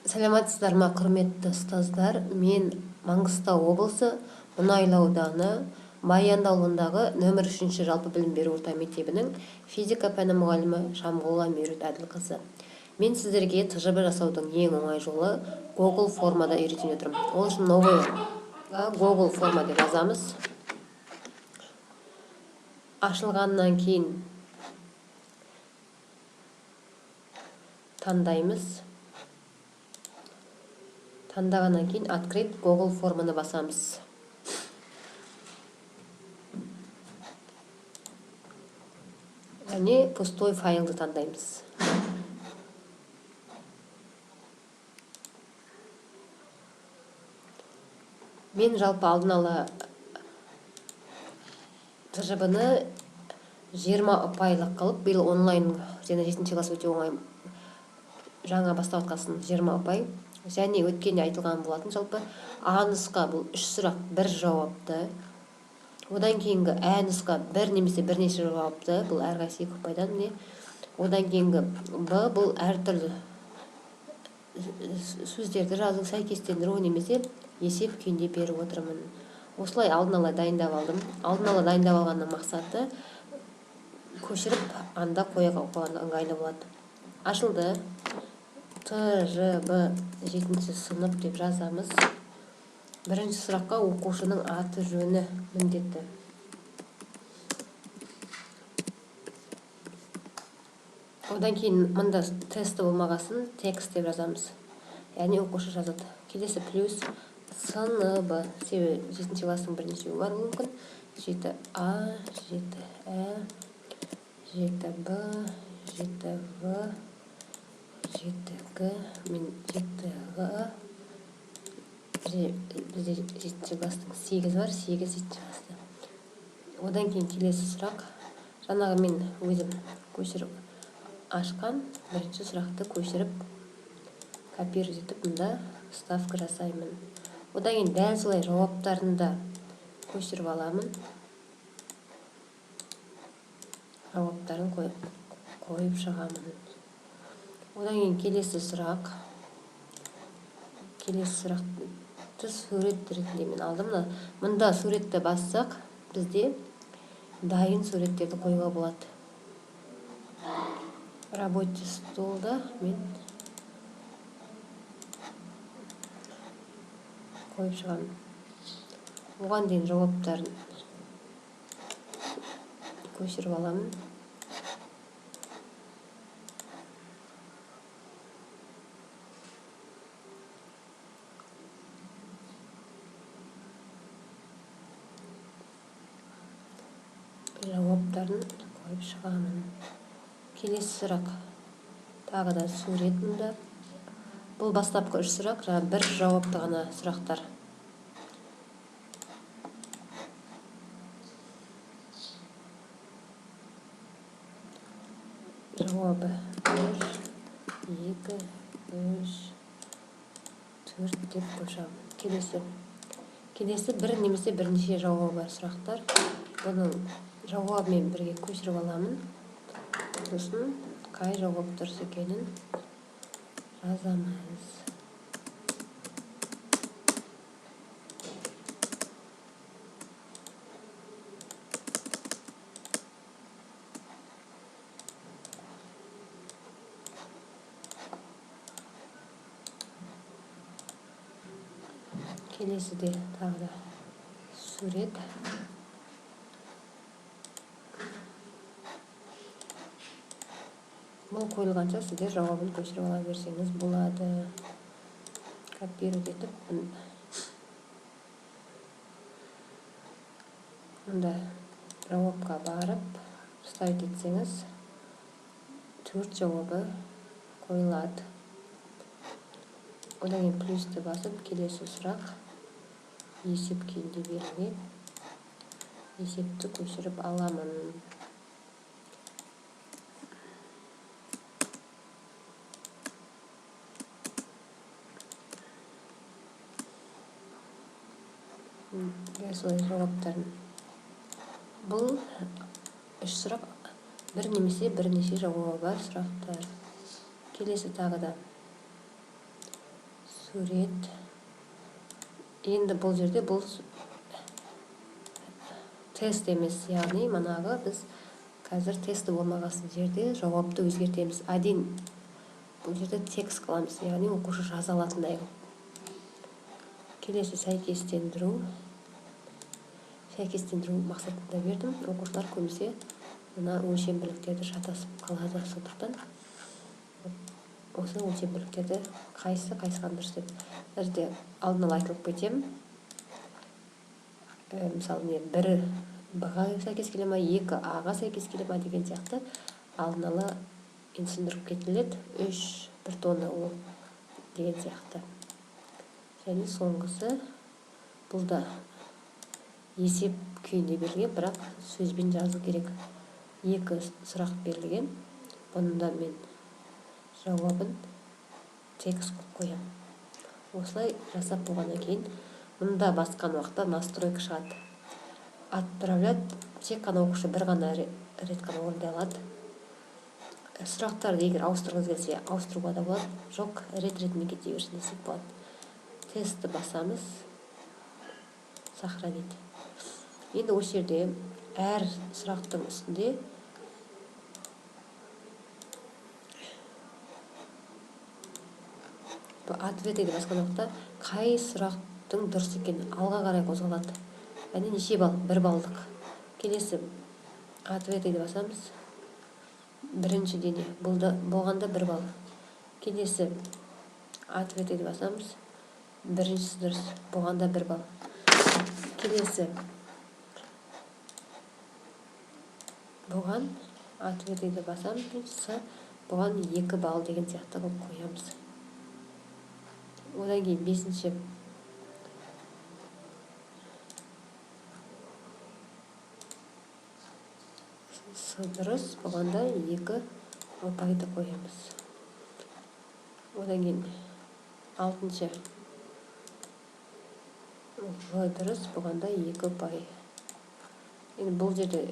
Саламатсыздар ма, құрметті ұстаздар? Мен Маңғыстау облысы Мұнайлы ауданы Баянды ауылындағы нөмір 3 жалпы білім беру орта мектебінің физика пәні мұғалімі Шамғұлова Меруерт Әділқызы. Мен сіздерге ТЖБ жасаудың ең оңай жолы Google формада үйретіп отырмын. Ол үшін новый Google форма деп жазамыз. Ашылғаннан кейін таңдаймыз. Таңдағаннан кейін «Открыть Google форманы» басамыз. Және пустой файлды таңдаймыз. Мен жалпы алдын ала ТЖБ-ны 20 ұпайлық қылып, биыл онлайн және 7 класс өте оңай, жаңа бастап жатқасын 20 ұпай. Және өткенде айтылған болатын, жалпы А нұсқа бұл 3 сұрақ бір жауапты, одан кейінгі Ә нұсқа бір немесе бірнеше жауапты, бұл әрқайсысы 2 ұпайдан, міне. Одан кейінгі Б бұл әртүрлі сөздерді жазу, сәйкестендіру немесе есеп күйінде беріп отырмын. Осылай алдын ала дайындап алдым. Алдын ала дайындап алғанның мақсаты көшіріп анда қойған ыңғайлы болады. Ашылды. ТЖБ 7 сынып деп жазамыз. Бірінші сұраққа оқушының аты жөні міндетті. Одан кейін мында тесті болмағасын текст деп жазамыз. Яғни оқушы жазады. Келесі плюс сыныбы, себебі 7 класстың бірнешеуі бар мүмкін. 7А, 7Ә, 7Б, 7В, 7Г, мен 7Г. Бізде 7 класстың 8 бар, 8 7 класста. Одан кейін келесі сұрақ. Жаңағы мен өзім көшіріп ашқан бірінші сұрақты көшіріп копировать етіп мында вставка жасаймын. Одан кейін дәл солай жауаптарын да көшіріп аламын. Жауаптарын қойып шығамын. Одан кейін келесі сұрақ. Келесі сұрақты сурет ретінде мен алдым. Мында суретті бассақ, бізде дайын суреттерді қоюға болады. Рабочий столда мен қойып шығамын. Оған дейін жауаптарын көшіріп аламын. Жауаптарын қойып шығамын. Келесі сұрақ. Тағы да сурет мұнда. Бұл бастапқы 3 сұрақ, жаңа бір жауапты ғана сұрақтар. Жауабы 1, 2, 3, 4 деп қойшамын. Келесі. Келесі бір немесе бірнеше жауабы бар сұрақтар. Бұның жауабымен бірге көшіріп аламын. Сосын қай жауап дұрыс екенін жазамыз. Келесіде тағы да сурет. Бұл қойылғанша сіздер жауабын көшіріп ала берсеңіз болады. Копировать етіп, мында жауапқа барып, вставить етсеңіз, 4 жауабы қойылады. Одан кейін плюсті басып, келесі сұрақ есеп күйінде берілген. Есепті көшіріп аламын. Дәл солай жауаптарын. Бұл 3 сұрақ бір немесе бірнеше жауабы бар сұрақтар. Келесі тағы да Сурет. Енді бұл жерде бұл тест емес, яғни манағы біз қазір тесті болмағасын жерде жауапты өзгертеміз. Один бұл жерде текст қыламыз, яғни оқушы жаза алатындай қылып. Келесі сәйкестендіру. Сәйкестендіру мақсатында бердім. Оқушылар көбінесе мына өлшем бірліктерді шатасып қалады, сондықтан осы өлшем бірліктерді қайсысы қайсыған дұрыс деп мына жерде алдын ала айтылып кетемін. Мысалы, міне, бірі Б-ға сәйкес келе ма, екі А-ға сәйкес келе ма деген сияқты алдын ала түсіндіріп кетіледі. 3 бір тонна ол деген сияқты. Және соңғысы, бұл да есеп күйінде берілген, бірақ сөзбен жазу керек. 2 сұрақ берілген. Бұны мен жауабын текст қылып қоямын. Осылай жасап болғаннан кейін мұнда басқан уақытта настройка шығады. Отправлять тек қана оқушы бір ғана рет қана орындай алады. Сұрақтарды егер ауыстырғыңыз келсе, ауыстыруға да болады. Жоқ, рет-ретімен кете берсін десек болады. Тестті басамыз. Сохранить. Енді осы жерде әр сұрақтың үстінде ответы деп басқан уақытта қай сұрақтың дұрыс екені алға қарай қозғалады. Яғни неше балл? 1 баллдық. Келесі ответы деп басамыз. Бірінші дене бұл болғанда 1 балл. Келесі ответы деп басамыз. Біріншісі дұрыс болғанда 1 балл. Келесі бұған ответы деп басамыз. Біріншісі бұған 2 балл деген сияқты қылып қоямыз. Одан кейін бесінші С дұрыс болғанда 2 ұпайды қоямыз. Одан кейін алтыншы В дұрыс болғанда 2 ұпай. Енді бұл жерде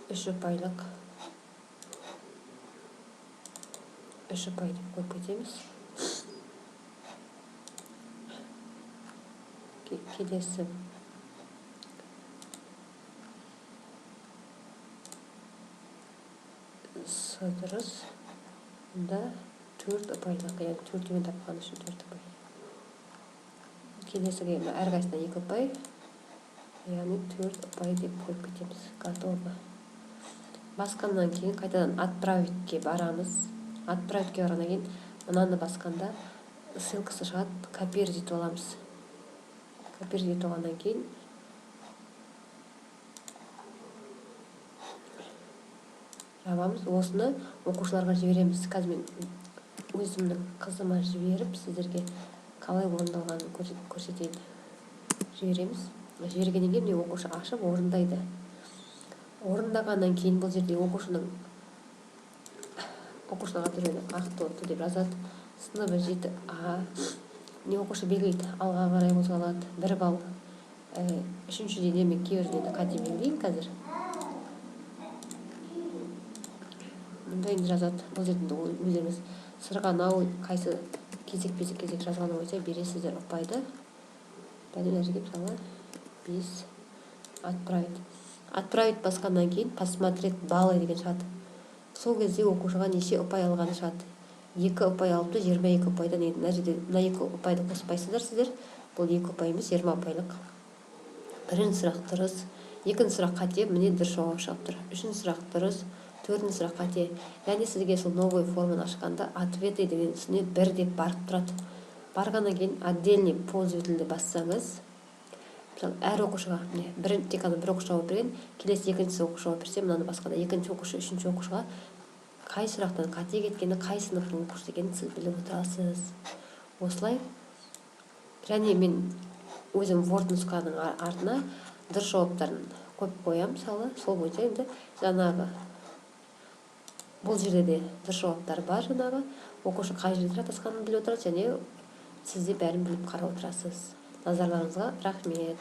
3 ұпайлық 3 ұпай деп қойып кетеміз. Келесі С дұрыс, мұнда 4 ұпайлық, яғни төртеуін тапқан үшін 4 ұпай. Келесіге әрқайсысына 2 ұпай, яғни 4 ұпай деп қойып кетеміз. Готово. Басқаннан кейін қайтадан отправитке барамыз. Отправитке барғаннан кейін мынаны басқанда ссылкасы шығады, копировать етіп аламыз. Копировать етіп алғаннан кейін жабамыз. Осыны оқушыларға жібереміз. Қазір мен өзімнің қызыма жіберіп, сіздерге қалай орындалғанын көрсетейін. Жібереміз. Жібергеннен кейін міне оқушы ашып орындайды. Орындағаннан кейін бұл жерде оқушының аты жөні Ақтоты деп жазады. Сыныбы 7А. Міне оқушы белгілейді, алға қарай қозғалады, 1 балл. Үшіншіден мен кейбір жерде қате белгілеймін қазір. Мұнда енді жазады. Бұл жерде енді өздеріңіз сырғанау, қайсы кезекпе-кезек кезек жазған бойынша бересіздер ұпайды. Және мына жерге мысалы 5 отправить. Отправить басқаннан кейін посмотреть баллы деген шығады. Сол кезде оқушыға неше ұпай алғаны шығады. 2 ұпай алыпты, 22 ұпайдан енді мына жерде мына 2 ұпайды қоспайсыздар сіздер. Бұл 2 ұпай емес, 20 ұпайлық. Бірінші сұрақ дұрыс, екінші сұрақ қате, міне дұрыс жауап шығып тұр. Үшінші сұрақ дұрыс, төртінші сұрақ қате. Яғни сізге сол новый форманы ашқанда ответы деген үстіне 1 деп барып тұрады. Барғаннан кейін отдельный пользовательді бассаңыз, мысалы, әр оқушыға, міне, тек қана бір оқушы жауап берген, келесі екінші оқушы жауап берсе, мынаны басқанда екінші оқушы, үшінші оқушыға қай сұрақтан қате кеткені, қай сыныптың оқушысы екенін сіз біліп отырасыз. Осылай. Және мен өзім Word нұсқаның артына дұрыс жауаптарын қойып қоямын, мысалы, сол бойынша енді жаңағы бұл жерде де дұрыс жауаптар бар, жаңағы оқушы қай жерде шатасқанын біліп отырады және сіз де бәрін біліп қарап отырасыз. Назарларыңызға рахмет.